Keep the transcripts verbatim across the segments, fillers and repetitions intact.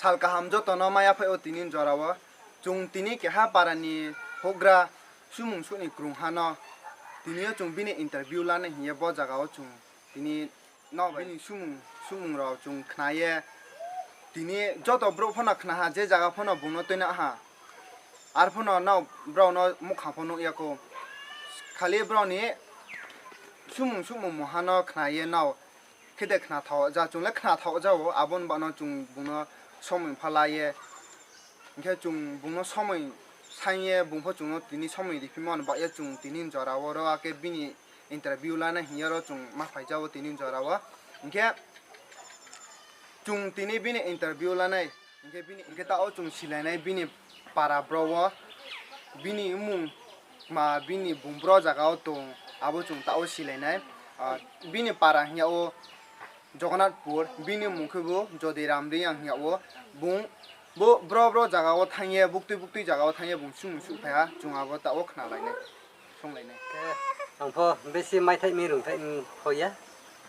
Sal kaham joto no mai ya phaih ou tini jora wo. Chung tini keha para ni houhgra sumung suh ni krungha no tini yo chung bini interview lanai hing ye bo zaga wo chung tini nrao bai bini sumung, sumung rao chung khna ye tini joto brouh pho no khna ha, je zaga pho no bung no tuinang ha. Arphuh no nrao brao no muhkhang pho nuh ya khou. Khali brao ni sumung suhmung mungha no khna ye nrao khe de khna thaoh ja, chung le khna thaoh ja ou, abo ni baoh no chung bung no somoi pha la ye. Hing khe chung bung no somoi saing ye, bung pho chung no tini somoi riphimo ni baoh ye chung tini jora wo ro akhe bini interview lanai hing ye ro chung ma phai ja ou tini jora wo. Hing khe chung tini bini interview lanai, hing khe bini, hing khe taoh wo chung silai nai bini para brouh wo, bini mmung ma bini bung bro zaga wo tong, abo chung taoh wo silai nai. Ah, bini para hing yag ou Jagannathpur, bini mmung khe bo Jodiram Reang hing yag ou. Bung bo bro bro zaga wo thanng ye, buktui buktui zaga wo thanng ye bung sumung suh phai ha, chung abo taoh wo khnalai nai, songlai nai. Khe ang pho besi maithaih mi rungthaih mi pho ya.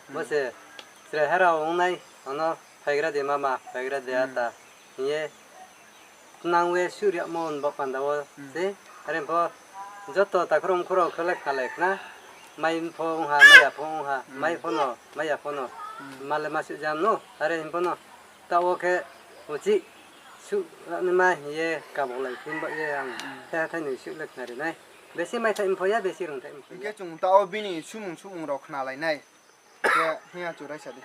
Bo se chrai ha rao ong nai, ang no phaigra de mama, phaigra de ata hing ye tnang ye suh ri yagmo ni baoh panda wo se. Are pho joto takhu rao mkhu rao khe le khnalai khna, mai pho ong ha, mai ya pho ong ha, mai pho no, mai ya pho no, ma le ma suh jam no, are hing pho no, taoh wo khe uchih suh naima hing ye kabolai phi baoh ye ang thaiha thainoi suh le khnari nai. Besi maithaih mi pho ya, besi rungthaih mi pho ya. Hing khe chung taoh wo bini sumung sumung rao khnalai nai. Khe hing ya chung raisa di.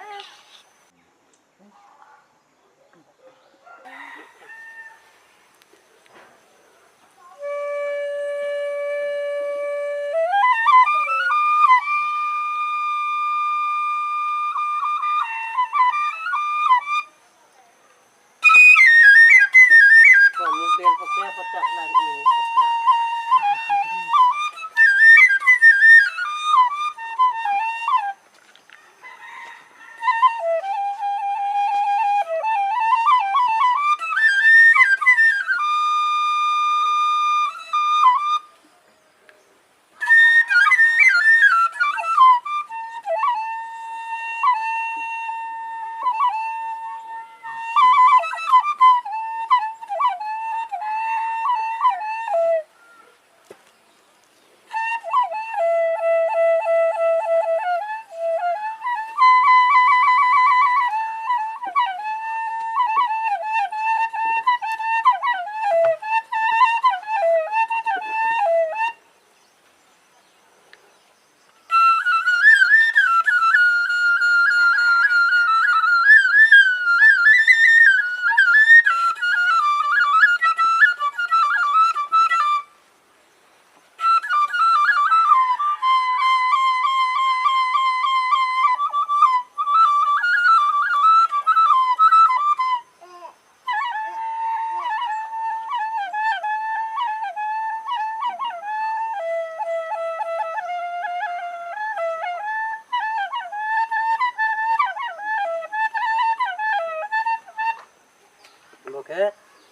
Bo khe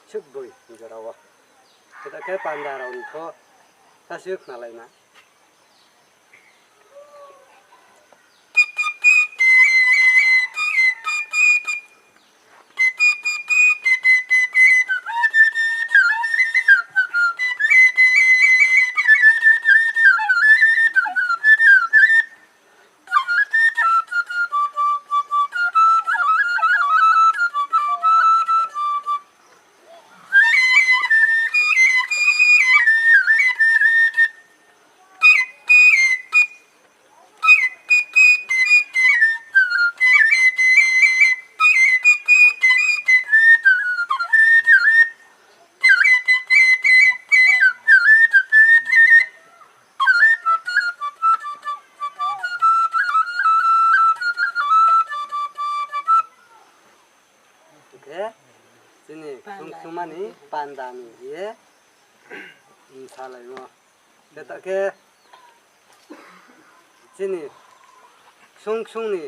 suhboi jora wo. Khe ta khe panda rao ni pho sasuh khnalai na. Khe chini ksung ksungma ni panda ni ye bsalaimo. Khe ta khe chini ksung ksung ni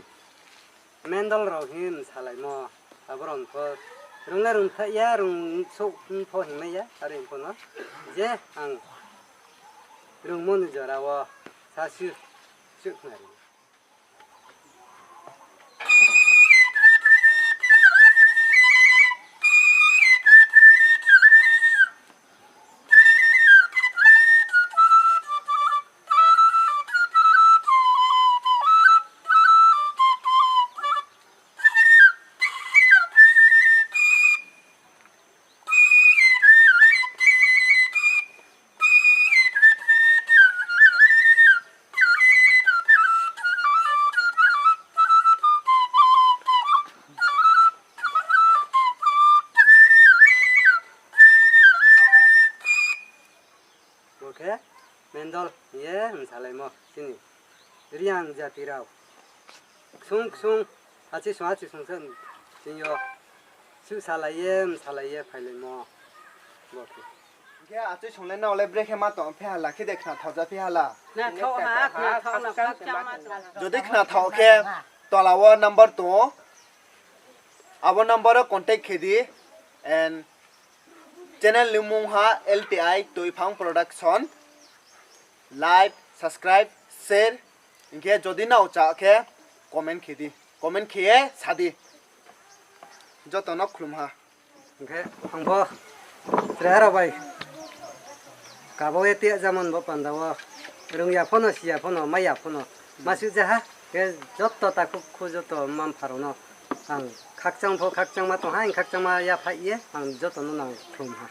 mendol rao hing ye bsalaimo. Abo rao pho rung le rung thaih ya, rung souh pho hingmai ya, are pho no je ang rungmo ni jora wo sasuh suh khnari. Khe mendol hing ye msalaimo chini Reang jati rao. Ksung ksung, achai sung achai sung se chini yo suhsalai ye msalai ye phailaimo. Bo khe. Hing khe achai sung le nrao le brekhe ma tong phi hala, khe de khnathaoh ja phi hala. Khnathaoh ha, khnathaoh no khakchangma tong. Jodi khnathaoh khe, tola wo number tong ou. Abo number wo contact khe di. And channel ni mung ha L T I Toiphang Production. Like, subscribe, share, hing khe jodi nrao chá khe comment khe di. Comment khe ye sa di. Joto no khlum ha. Hing khe ang pho chrai rao bai kabo ye tiya jamon bo panda wo rung ya pho no, si ya pho no, mai ya pho no, ma suh ja ha. Khe joto takhu khu joto mma-mpha rao no ang khakchang pho khakchangma tong ha, ang khakchangma yaphaih ye ang joto no nang khlum ha.